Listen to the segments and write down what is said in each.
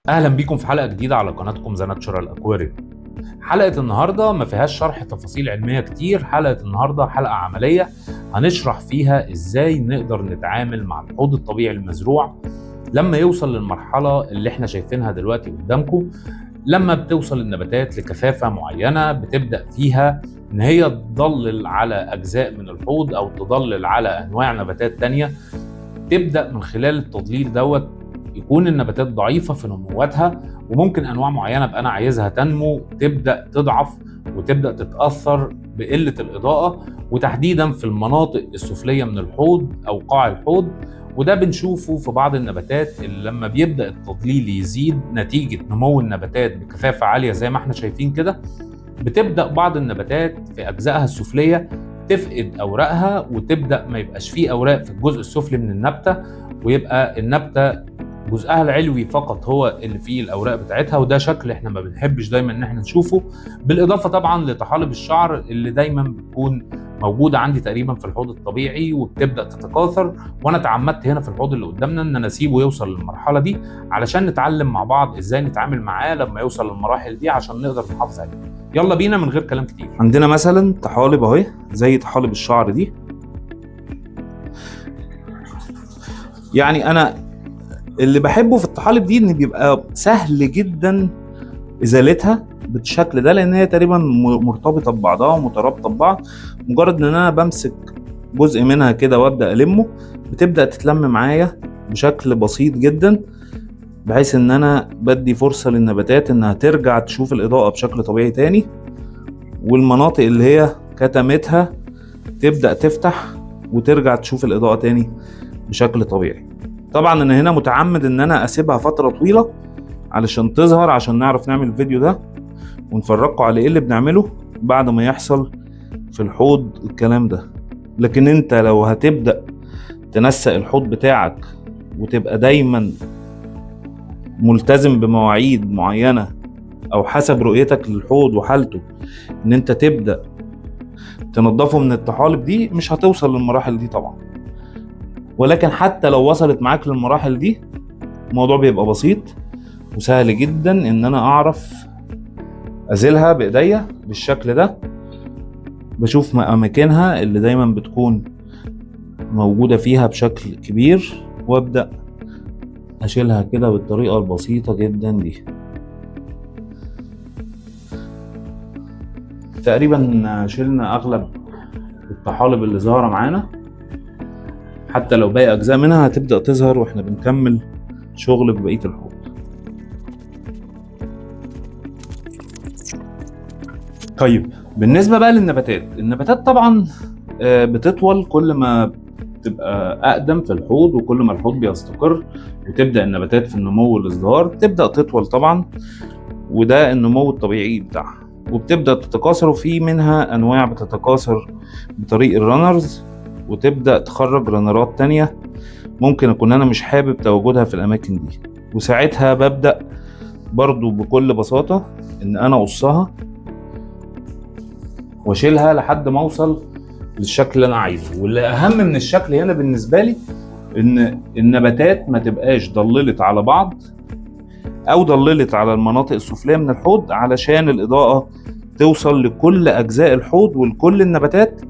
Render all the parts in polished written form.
اهلا بيكم في حلقة جديدة على قناتكم The Natural Aquarium. حلقة النهارده ما فيهاش شرح تفاصيل علمية كتير. حلقة النهارده حلقة عملية هنشرح فيها ازاي نقدر نتعامل مع الحوض الطبيعي المزروع لما يوصل للمرحلة اللي احنا شايفينها دلوقتي قدامكم. لما بتوصل النباتات لكثافه معينة بتبدا فيها ان هي تضلل على اجزاء من الحوض او تضلل على انواع نباتات تانية. تبدا من خلال التضليل دوت يكون النباتات ضعيفة في نمواتها، وممكن انواع معينة ابقى انا عايزها تنمو تبدا تضعف وتبدا تتاثر بقلة الاضاءة، وتحديدا في المناطق السفليه من الحوض او قاع الحوض. وده بنشوفه في بعض النباتات اللي لما بيبدا التضليل يزيد نتيجة نمو النباتات بكثافة عالية زي ما احنا شايفين كده، بتبدا بعض النباتات في اجزائها السفليه تفقد اوراقها وتبدا ما يبقاش فيه اوراق في الجزء السفلي من النبتة، ويبقى النبتة جزءها العلوي فقط هو اللي فيه الاوراق بتاعتها. وده شكل احنا ما بنحبش دايما ان احنا نشوفه، بالاضافة طبعا لطحالب الشعر اللي دايما بتكون موجودة عندي تقريبا في الحوض الطبيعي وبتبدا تتكاثر. وانا تعمدت هنا في الحوض اللي قدامنا ان انا اسيبه يوصل للمرحلة دي علشان نتعلم مع بعض ازاي نتعامل معاه لما يوصل للمراحل دي عشان نقدر نحافظ عليه. يلا بينا من غير كلام كتير. عندنا مثلا طحالب اهي زي طحالب الشعر دي. يعني انا اللي بحبه في الطحالب دي ان بيبقى سهل جدا ازالتها بالشكل ده، لان هي تقريبا مرتبطة ببعضها ومترابطه ببعض. مجرد ان انا بمسك جزء منها كده وابدا المه بتبدا تتلم معايا بشكل بسيط جدا، بحيث ان انا بدي فرصة للنباتات انها ترجع تشوف الاضاءة بشكل طبيعي تاني، والمناطق اللي هي كتمتها تبدا تفتح وترجع تشوف الاضاءة تاني بشكل طبيعي. طبعا انا هنا متعمد ان انا اسيبها فترة طويلة علشان تظهر، عشان نعرف نعمل الفيديو ده ونفرقه على ايه اللي بنعمله بعد ما يحصل في الحوض الكلام ده. لكن انت لو هتبدا تنسق الحوض بتاعك وتبقى دايما ملتزم بمواعيد معينة او حسب رؤيتك للحوض وحالته ان انت تبدا تنظفه من الطحالب دي، مش هتوصل للمراحل دي طبعا. ولكن حتى لو وصلت معاك للمراحل دي الموضوع بيبقى بسيط وسهل جدا ان انا اعرف ازيلها بايديا بالشكل ده. بشوف اماكنها اللي دايما بتكون موجودة فيها بشكل كبير وابدأ اشيلها كده بالطريقة البسيطة جدا دي. تقريبا شلنا اغلب الطحالب اللي ظاهرة معانا، حتى لو باقي اجزاء منها هتبدأ تظهر واحنا بنكمل شغل في بقية الحوض. طيب بالنسبة بقى للنباتات، النباتات طبعا بتطول كل ما بتبقى اقدم في الحوض، وكل ما الحوض بيستقر وتبدأ النباتات في النمو والازدهار بتبدأ تطول طبعا، وده النمو الطبيعي بتاعها، وبتبدأ تتكاثر. وفي منها انواع بتتكاثر بطريق ال runners وتبدأ تخرج runner ات تانية ممكن اكون انا مش حابب تواجدها في الاماكن دي، وساعتها ببدأ برضو بكل بساطة ان انا اقصها واشيلها لحد ما اوصل للشكل اللي انا عايزه. واللي اهم من الشكل هنا بالنسبة لي ان النباتات ما تبقاش ضللت على بعض او ضللت على المناطق السفلية من الحوض، علشان الاضاءة توصل لكل اجزاء الحوض ولكل النباتات،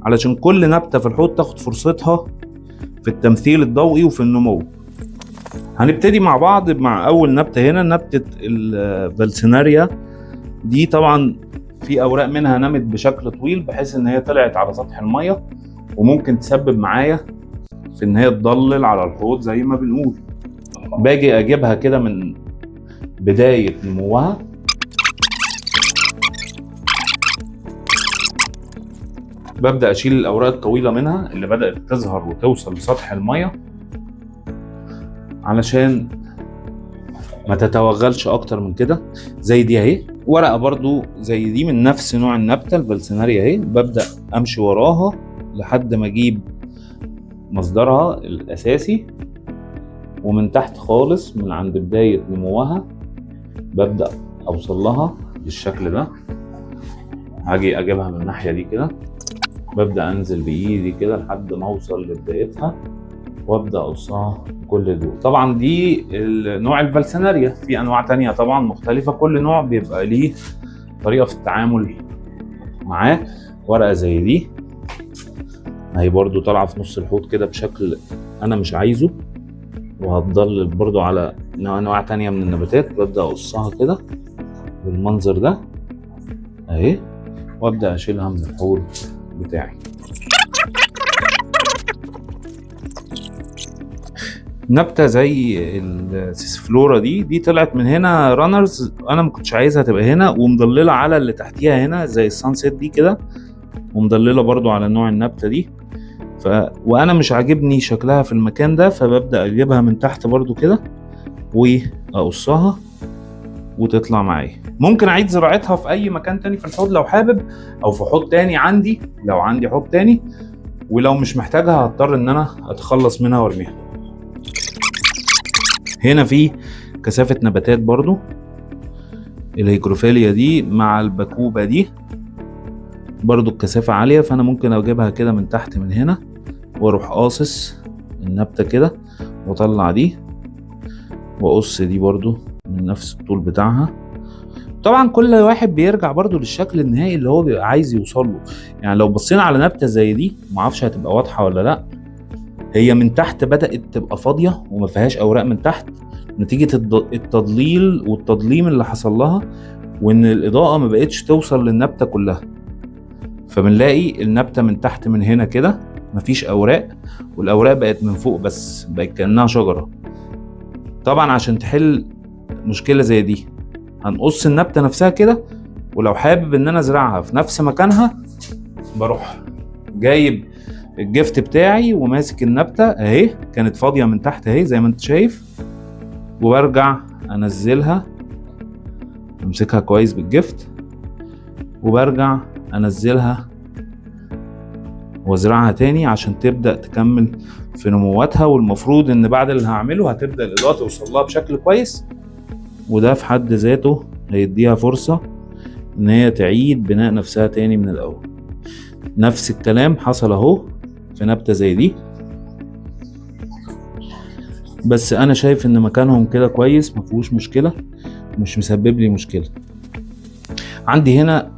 علشان كل نبتة في الحوض تاخد فرصتها في التمثيل الضوئي وفي النمو. هنبتدي مع بعض مع اول نبتة هنا، نبتة الفالسيناريا دي. طبعا في اوراق منها نمت بشكل طويل بحيث ان هي طلعت على سطح المية، وممكن تسبب معايا في ان هي تضلل على الحوض زي ما بنقول. باجي اجيبها كده من بداية نموها، ببدأ أشيل الأوراق الطويلة منها اللي بدأت تظهر وتوصل لسطح المية علشان ما تتوغلش أكتر من كده. زي دي أهي، ورقة برضو زي دي من نفس نوع النبتة الفالسيناريا أهي، ببدأ أمشي وراها لحد ما أجيب مصدرها الأساسي، ومن تحت خالص من عند بداية نموها ببدأ أوصل لها بالشكل ده. هاجي أجيبها من الناحية دي كده، ببدأ أنزل بإيدي كده لحد ما أوصل لبدايتها وأبدأ أقصها كل دول. طبعا دي نوع الفالسناريا، في انواع تانية طبعا مختلفة، كل نوع بيبقى ليه طريقة في التعامل معاه. ورقة زي دي هي برضو طالعة في نص الحوض كده بشكل انا مش عايزه، وهتضل برضو على انواع تانية من النباتات. ببدأ اقصها كده بالمنظر ده اهي، وابدأ اشيلها من الحوض بتاعي. نبتة زي السيسفلورا دي طلعت من هنا runners، انا ما كنتش عايزها تبقى هنا، ومضللة على اللي تحتيها هنا زي ال sunset دي كده، ومضللة برضو على نوع النبتة دي. وانا مش عاجبني شكلها في المكان ده، فببدأ اجيبها من تحت برضو كده واقصها وتطلع معايا. ممكن اعيد زراعتها في اي مكان تاني في الحوض لو حابب، او في حوض تاني عندي لو عندي حوض تاني، ولو مش محتاجها هضطر ان انا اتخلص منها وارميها. هنا في كثافة نباتات برضو، الهيجروفيليا دي مع الباكوبا دي برضو الكثافة عالية، فأنا ممكن أجيبها كده من تحت من هنا وأروح قاصص النبتة كده وأطلع دي وأقص دي برضو من نفس الطول بتاعها. طبعا كل واحد بيرجع برضو للشكل النهائي اللي هو بيبقى عايز يوصل له. يعني لو بصينا على نبتة زي دي، معرفش هتبقى واضحة ولا لأ، هي من تحت بدأت تبقى فاضية وما فيهاش أوراق من تحت نتيجة التضليل والتضليم اللي حصل لها، وإن الإضاءة ما بقتش توصل للنبتة كلها، فبنلاقي النبتة من تحت من هنا كده مفيش أوراق، والأوراق بقت من فوق بس، بقت كأنها شجرة. طبعا عشان تحل مشكلة زي دي هنقص النبتة نفسها كده، ولو حابب إن أنا أزرعها في نفس مكانها بروح جايب الجفت بتاعي وماسك النبتة اهي، كانت فاضية من تحت اهي زي ما انت شايف، وبرجع انزلها، امسكها كويس بالجفت وبرجع انزلها وازرعها تاني عشان تبدأ تكمل في نمواتها. والمفروض ان بعد اللي هعمله هتبدأ الإضاءة توصل لها بشكل كويس، وده في حد ذاته هيديها فرصة ان هي تعيد بناء نفسها تاني من الاول. نفس الكلام حصل اهو في نبتة زي دي، بس انا شايف ان مكانهم كده كويس، ما فيهوش مشكلة، مش مسبب لي مشكلة. عندي هنا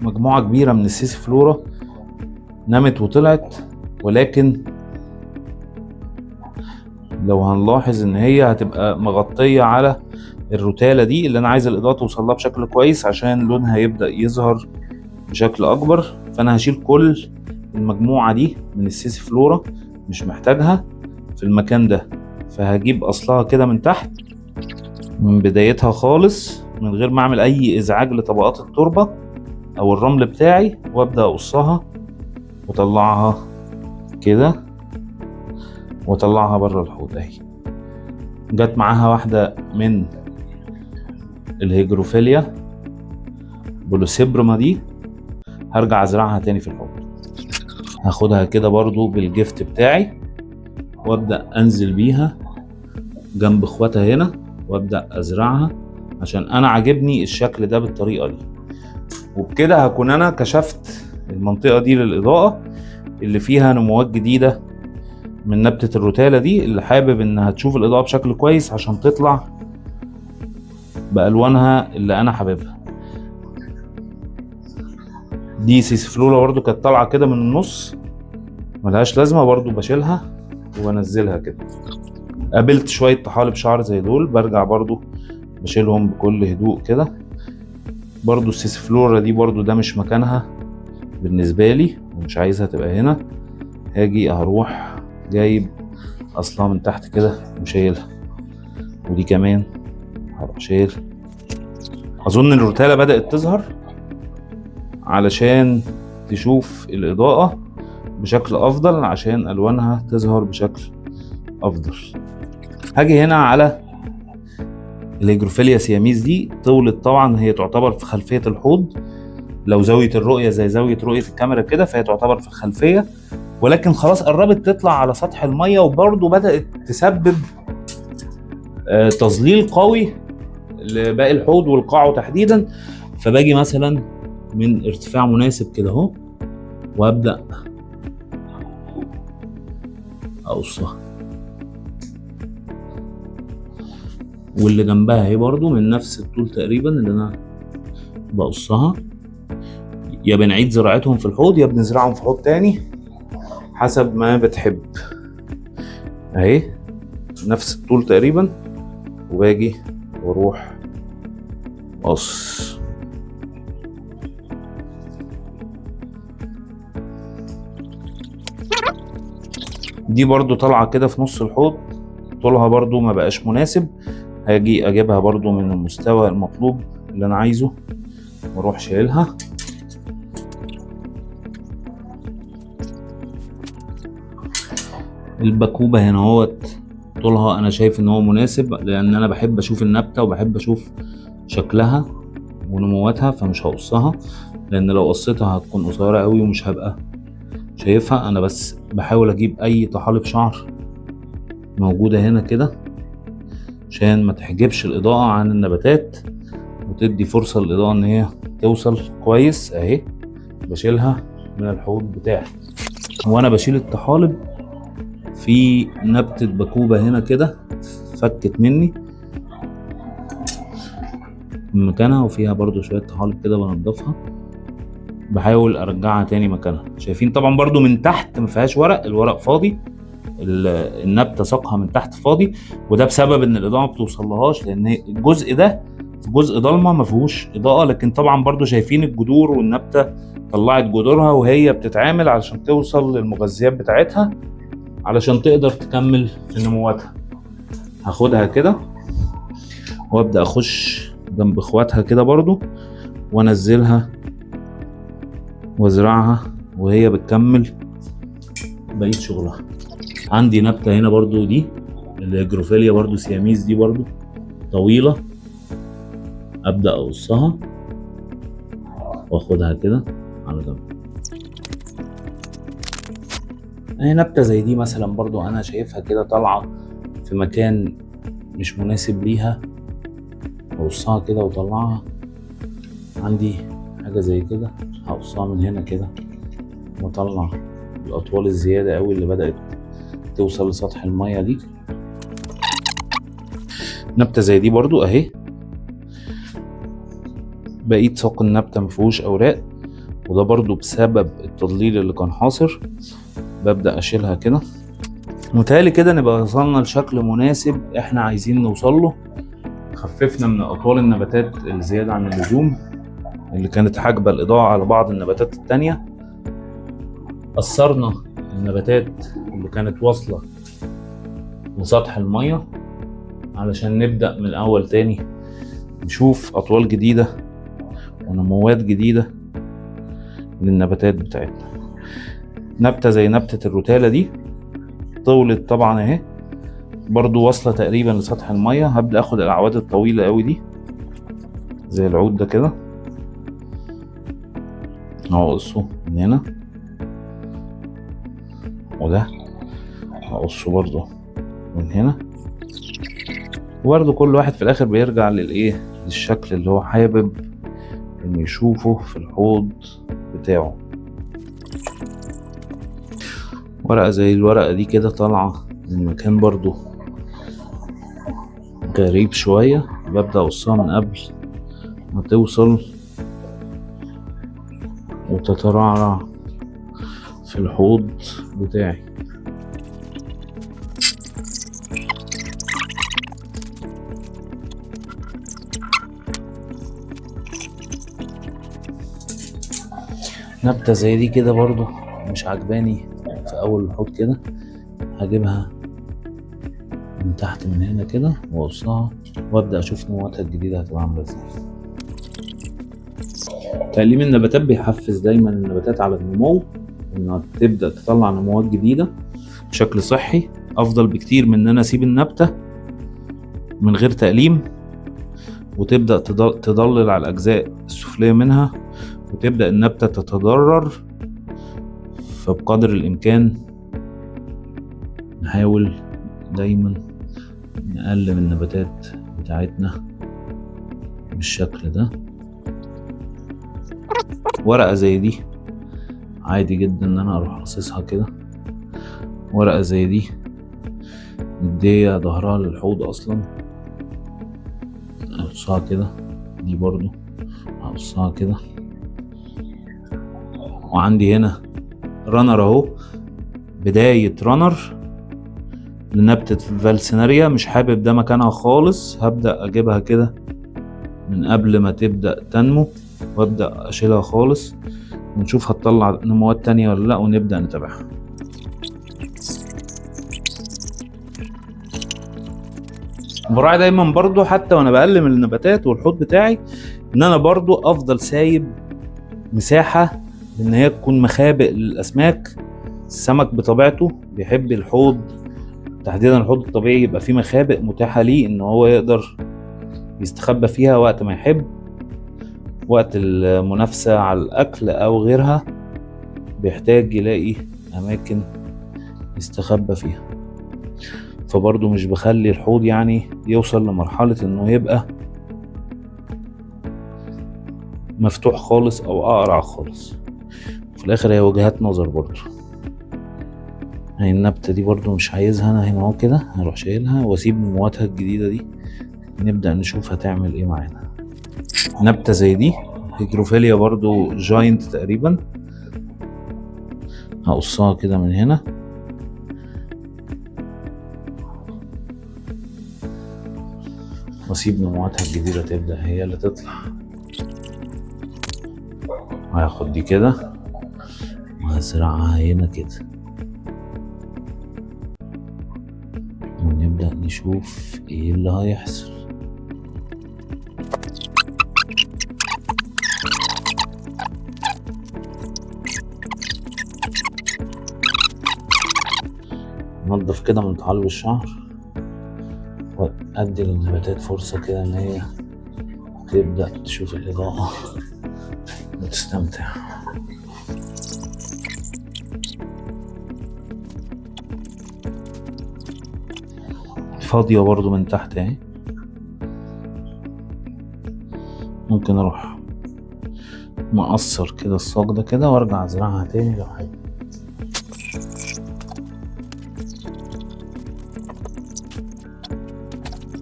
مجموعة كبيرة من السيسفلورا نمت وطلعت، ولكن لو هنلاحظ ان هي هتبقى مغطية على الروتالة دي اللي انا عايز الاضاءة توصل لها بشكل كويس عشان لونها يبدأ يظهر بشكل اكبر. فانا هشيل كل المجموعة دي من السيسفلورا، مش محتاجها في المكان ده، فهجيب اصلها كده من تحت من بدايتها خالص من غير ما اعمل اي ازعاج لطبقات التربة او الرمل بتاعي، وابدأ اقصها واطلعها كده واطلعها بره الحوض اهي. جت معاها واحدة من الهيجروفيليا بولوسيبرما دي، هرجع ازرعها تاني في الحوض. هاخدها كده برضو بالجفت بتاعي وابدأ انزل بيها جنب اخواتها هنا وابدأ ازرعها عشان انا عاجبني الشكل ده بالطريقة دي. وبكده هكون انا كشفت المنطقة دي للإضاءة اللي فيها نموات جديدة من نبتة الروتالة دي، اللي حابب انها تشوف الإضاءة بشكل كويس عشان تطلع بألوانها اللي انا حاببها. دي سيسفلورا برضو كانت طالعة كده من النص ملهاش لازمة، برضو بشيلها وبنزلها كده. قابلت شوية طحالب شعر زي دول، برجع برضو بشيلهم بكل هدوء كده. برضو السيسفلورا دي برضو ده مش مكانها بالنسبة لي ومش عايزها تبقى هنا، هاجي هروح جايب اصلها من تحت كده وشايلها، ودي كمان هروح شايل. اظن الروتالة بدأت تظهر علشان تشوف الإضاءة بشكل أفضل، عشان ألوانها تظهر بشكل أفضل. هاجي هنا على الهيجروفيليا سياميز دي، طولت طبعا، هي تعتبر في خلفية الحوض، لو زاوية الرؤية زي زاوية رؤية الكاميرا كده فهي تعتبر في الخلفية، ولكن خلاص قربت تطلع على سطح المية، وبرضه بدأت تسبب تظليل قوي لباقي الحوض والقاعه تحديدا. فباجي مثلا من ارتفاع مناسب كده اهو وابدأ اقصها. واللي جنبها اهي برضو من نفس الطول تقريبا اللي انا بقصها. يا بنعيد زراعتهم في الحوض يا بنزرعهم في حوض تاني حسب ما بتحب. اهي نفس الطول تقريبا، وباجي واروح قص. دي برضو طالعة كده في نص الحوض، طولها برضو ما بقاش مناسب، هاجي اجيبها برضو من المستوى المطلوب اللي انا عايزه واروح شايلها. الباكوبة هنا اهوت طولها انا شايف ان هو مناسب، لان انا بحب اشوف النبتة وبحب اشوف شكلها ونمواتها، فمش هقصها لان لو قصيتها هتكون قصيرة قوي ومش هبقى شايفها. انا بس بحاول اجيب اي طحالب شعر موجودة هنا كده عشان ما تحجبش الاضاءة عن النباتات وتدي فرصة للاضاءة ان هي توصل كويس. اهي بشيلها من الحوض بتاعي. وانا بشيل الطحالب في نبتة باكوبة هنا كده فكت مني من مكانها، وفيها برضو شوية طحالب كده بنضفها، بحاول ارجعها تاني مكانها. شايفين طبعا برضو من تحت ما فيهاش ورق، الورق فاضي، النبتة ساقها من تحت فاضي، وده بسبب ان الاضاءة ما بتوصلهاش، لان الجزء ده في جزء ضلمة ما فيهوش اضاءة. لكن طبعا برضو شايفين الجذور والنبتة طلعت جذورها وهي بتتعامل علشان توصل للمغذيات بتاعتها علشان تقدر تكمل في نمواتها. هاخدها كده وابدا اخش جنب اخواتها كده برضو وانزلها وازرعها وهي بتكمل بقية شغلها. عندي نبتة هنا برضو دي الجروفيليا برضو سياميز، دي برضو طويلة، ابدأ اقصها واخدها كده على جنب. اهي نبتة زي دي مثلا برضو انا شايفها كده طالعة في مكان مش مناسب ليها، اقصها كده واطلعها. عندي حاجة زي كده هقصها من هنا كده واطلع الاطوال الزيادة قوي اللي بدأت توصل لسطح المية دي. نبتة زي دي برضو اهي بقية ساق النبتة مفيهوش اوراق، وده برضو بسبب التضليل اللي كان حاصر. ببدأ اشيلها كده. متهيألي كده نبقى وصلنا لشكل مناسب احنا عايزين نوصل له. خففنا من اطوال النباتات الزيادة عن اللزوم اللي كانت حاجبة الإضاءة على بعض النباتات التانية، قصرنا النباتات اللي كانت واصلة لسطح المية علشان نبدأ من الأول تاني نشوف أطوال جديدة ونموات جديدة للنباتات بتاعتنا. نبتة زي نبتة الروتالة دي طولت طبعا اهي برضو واصلة تقريبا لسطح المية. هبدأ اخد الأعواد الطويلة قوي دي زي العود ده كده، هقصه من هنا، وده هقصه برضو من هنا. وبرضو كل واحد في الاخر بيرجع للايه، للشكل اللي هو حابب انه يشوفه في الحوض بتاعه. ورقة زي الورقة دي كده طالعة من مكان برضو غريب شوية، ببدأ أقصها من قبل ما توصل وتترعرع في الحوض بتاعي. نبتة زي دي كده برضو مش عجباني في أول الحوض كده، هجيبها من تحت من هنا كده وأقصها وأبدأ أشوف نمواتها الجديدة هتبقى عاملة إزاي. تقليم النباتات بيحفز دايما النباتات على النمو، إنها تبدأ تطلع نموات جديدة بشكل صحي، أفضل بكتير من إن أنا أسيب النبتة من غير تقليم وتبدأ تضلل على الأجزاء السفلية منها وتبدأ النبتة تتضرر. فبقدر الإمكان نحاول دايما نقلم النباتات بتاعتنا بالشكل ده. ورقة زي دي عادي جدا ان انا اروح قاصصها كده، ورقة زي دي مدية ظهرها للحوض اصلا، هقصها كده، دي برضو هقصها كده. وعندي هنا runner اهو، بداية runner لنبتة فالسيناريا، مش حابب ده مكانها خالص، هبدأ اجيبها كده من قبل ما تبدأ تنمو وابدأ اشيلها خالص، ونشوف هتطلع نموات تانية ولا لا، ونبدأ نتابعها. براعي دايما برضو حتى وانا بقلم النباتات والحوض بتاعي ان انا برضو افضل سايب مساحة ان هي تكون مخابئ للاسماك. السمك بطبيعته بيحب الحوض، تحديدا الحوض الطبيعي يبقى فيه مخابئ متاحة ليه ان هو يقدر يستخبى فيها وقت ما يحب، وقت المنافسة على الاكل او غيرها بيحتاج يلاقي اماكن يستخبى فيها. فبرضه مش بخلي الحوض يعني يوصل لمرحلة انه يبقى مفتوح خالص او اقرع خالص. في الاخر هي وجهات نظر برضه. هي النبتة دي برضه مش عايزها انا هنا اهو كده، هروح شايلها واسيب نمواتها الجديدة دي، نبدأ نشوف هتعمل ايه معانا. نبتة زي دي هيجروفيليا برضو giant تقريبا، هقصها كده من هنا. واسيب نمواتها الجديدة تبدأ هي اللي تطلع. هاخد دي كده وهزرعها هنا كده، ونبدأ نشوف ايه اللي هيحصل. ننضف كده من طحالب الشعر، وأدي للنباتات فرصة كده إن هي تبدأ تشوف الإضاءة وتستمتع. فاضية برضو من تحت اهي، ممكن اروح مقصر كده الساق ده كده وارجع ازرعها تاني لو حابب.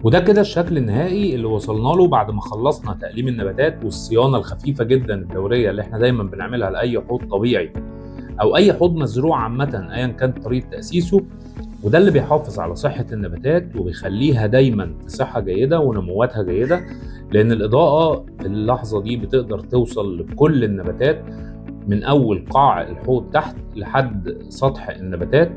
وده كده الشكل النهائي اللي وصلنا له بعد ما خلصنا تقليم النباتات والصيانة الخفيفة جدا الدورية اللي احنا دايما بنعملها لأي حوض طبيعي أو أي حوض مزروع عامة أيا كانت طريقة تأسيسه. وده اللي بيحافظ على صحة النباتات وبيخليها دايما في صحة جيدة ونمواتها جيدة، لأن الإضاءة في اللحظة دي بتقدر توصل لكل النباتات من أول قاع الحوض تحت لحد سطح النباتات.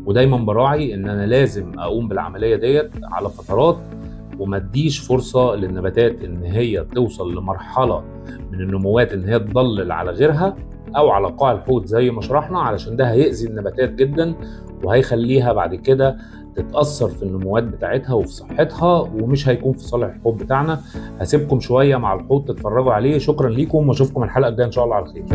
ودايما براعي إن أنا لازم أقوم بالعملية ديت على فترات، وما اديش فرصة للنباتات إن هي توصل لمرحلة من النموات إن هي تضلل على غيرها أو على قاع الحوض زي ما شرحنا، علشان ده هيأذي النباتات جدا وهيخليها بعد كده تتأثر في النموات بتاعتها وفي صحتها، ومش هيكون في صالح الحوض بتاعنا. هسيبكم شوية مع الحوض تتفرجوا عليه. شكرا ليكم واشوفكم الحلقة الجاية إن شاء الله على خير.